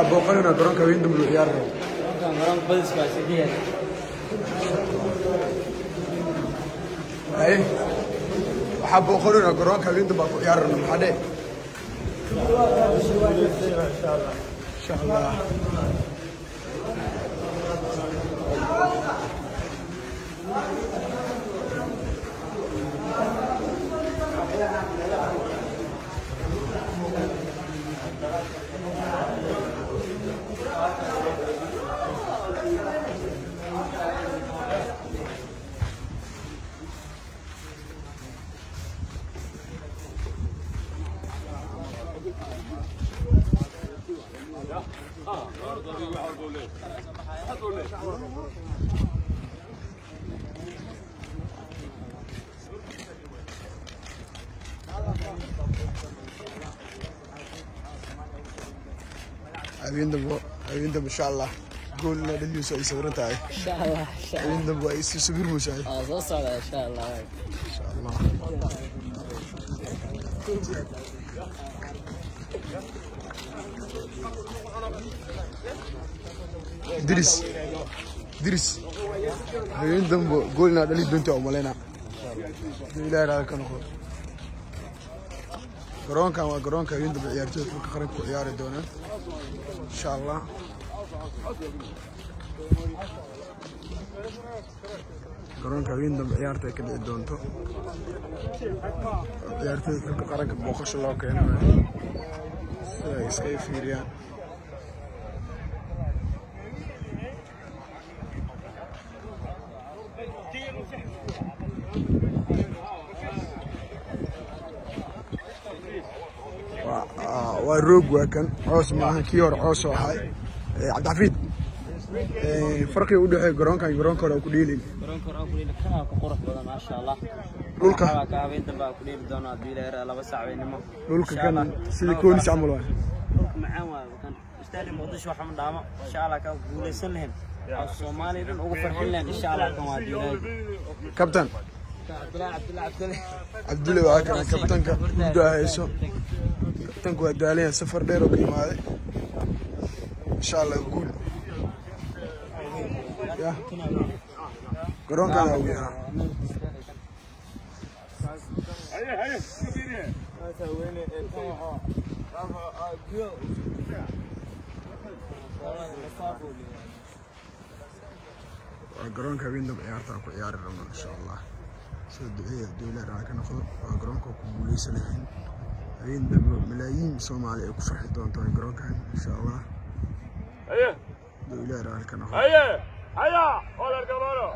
Waxaa booqanaynaa garoonka habeen dambe loo ciyaari rabo. Garoonkan garoonka badiska waa sideed. Haye, waxaa booqanaynaa garoonka habeen dambe aan ku ciyaari rabno. Maxaa dheh? Insha Allah. Habeen dambe, habeen dambe insha Allah goolna dhaliisa ay sawiran tahay. Insha Allah, insha Allah. Habeen dambe ay sii sawirmaysaa. Waa soo socdaa insha Allah. Insha Allah. Idris, Idris, habeen dambe goolna dhali doonta u malaynaa haduu Ilaahay raali ka noqdo. Garoonkan waa garoonka habeen dambe ciyaartoyda xulka qaranka ku ciyaari doonaan insha Allah. Garoonka habeen dambe ciyaarta ay ka dhici doonto, ciyaartoyda xulka qaranka booqasho loo keenayo si ay iskaga fiiriyaan. Waa roog, waa kan coos maaha, kii hore coos oo ahay. Cabdixafiid, farqiga u dhexeeya garoonkan iyo garoonka hore oo ku dheelin? Garoonka hore aan ku dheeli kana ku qurux badan, maasha Allah. Dhulka waxaa ka habeen dambe aan ku dheeli doonaa haddii Ilaahay raaco 2 saac habeenimo. Dhulka Insha kan Allah. sidii koonis camal waay. Dhulka macaan waaye kan. Stadium Muqdisho waxa ma dhaamo. Insha Allah ka guuleysan lahayn. Oo Soomaaliya dhan ugu farxin lahayn insha Allah kan waa haddii Ilaahay. Kabtan Cabdullahi, Cabdullahi, Cabdullahi. Cabdulle waa kana kabtanka, hurda hayso. Kabtanku waa daalan, safar dheer oo ka imaaday. Insha Allah guul ya garoonkan ugu yaraa. Waa garoonka habeen dambe ciyaarta aan ku ciyaari rabno insha Allah. Soo duceeya hadduu Ilaahay raali ka noqdo. Waa garoonka ku guuleysan lahayn habeen dambe, malaayiin Soomaali ay ku farxi doonto garoonkan insha Allah hadduu Ilaahay raali ka noqdo. Haye, haya, hola cabrón.